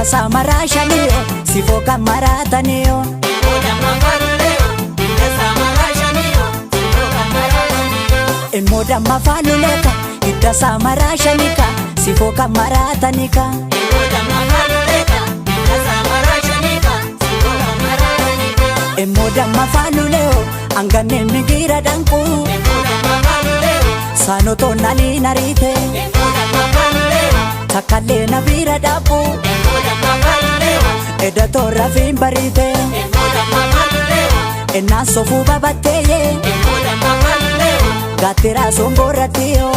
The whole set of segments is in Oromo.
Hidda saamaraa shaniyo sifoo kan maraataniyo. Immoo damma faaluleeka hidda saamaraa shanika sifoo kan maraatanika. Immoo damma faaluleo hanganneen migira danqu. Saanotoo naliin ariite takkallee na bira dhaabbu. Edda toorra fiin bariite ennaan sofuu babatteeyee gaattiraa somboorrattiyo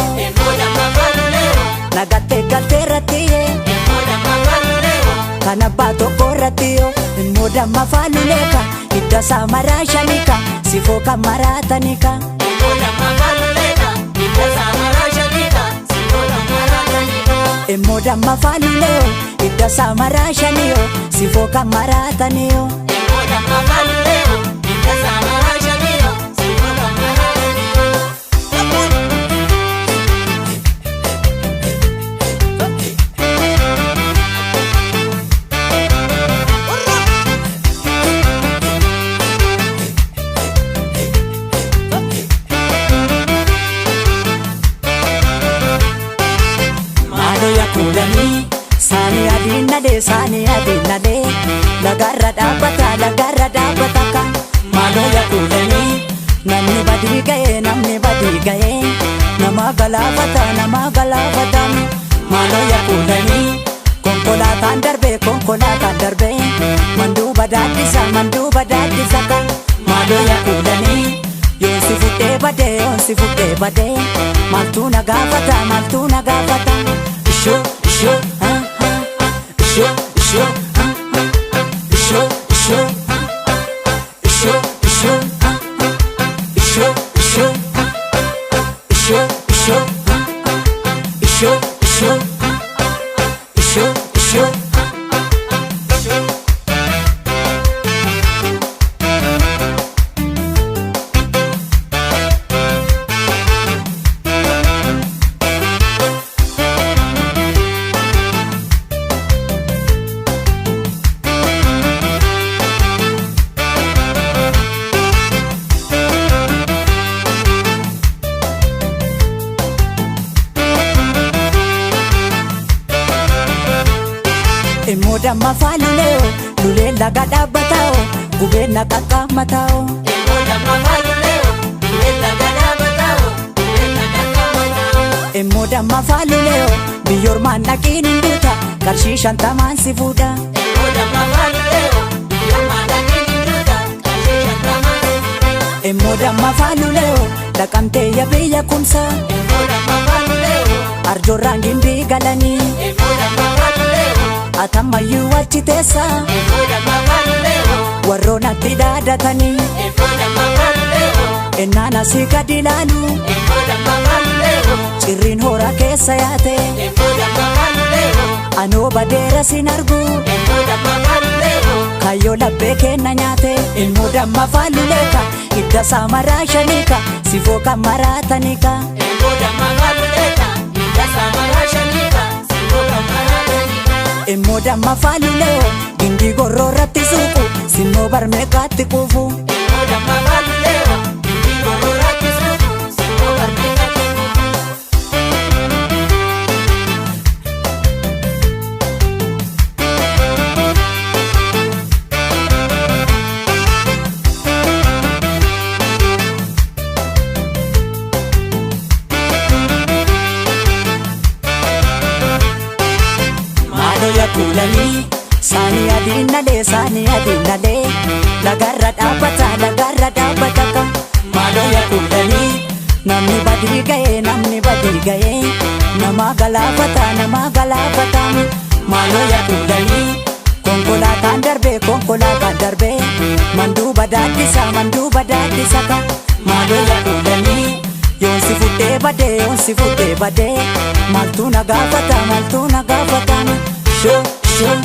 nagattee galteerrattiyee kan abbaa tokkorrattiyo. Immoo damma faaluleeka hidda saamaraa shanika sifoo kan maraatanika. Immoo damma faaluleo hidda saamaraa shaniyo sifoo kan maraataniyo. Maaloo yakuulanii saanii adiin nalee saanii adiin nalee lagarra dhaabbata lagarra dhaabbata kan. Maaloo yakuulanii namni badii ga'ee namni badii ga'ee nama galaafata nama galaafata. Maaloo yakuulanii konkolaataan darbee konkolaataan darbee manduuba daaddisa manduuba daaddisa kan. Maaloo yakuulanii yoonsi fudhee badee yoonsi fudhee badee maaltu na gaafata maaltu na gaafata. Ishoo ishoo ha ha ishoo ishoo ha ha ishoo ishoo ha ishoo ishoo ha ishoo ishoo ha ishoo ishoo ha ishoo ishoo ha ishoo ishoo. Immoo damma faaluleo lulee laga dhaabbatao gubeen na qaqqaamatao. Immoo damma faaluleo biyyoormaan dhaqiin hin duuta qarshii 50n si fuudha. Immoo damma faaluleo dhaqamtee ya biyya kumsa arjoorraan gimbii galanii atammayyuu achi teessa warroonatti dhaadatanii ennaan asii gadi ilaalu cirriin hora keessa yaate anoo badeera sin argu kayyoo laphee kenna nyaate. Ilmoo damma faaluleeka hidda saamaraa shaniika sifoo kan maraatanika. Immoo damma faaluleo gindii gorroorratti suuqu sinnoo barmeeqaatti quufu. Maaloo yakuulanii saanii adiin nalee saanii adiin nalee lagarra dhaabbata lagarra dhaabbata kan. Maaloo yakuulanii namni badii ga'ee namni badii ga'ee nama galaafata nama galaafata. Maaloo yakuulanii konkolaataan darbee konkolaataan darbee manduuba daaddisa manduuba daaddisa kan. Maaloo yakuulanii yoonsi fudhee badee yoonsi fudhee badee maaltu na gaafata maaltu na gaafata. Shoo shoo.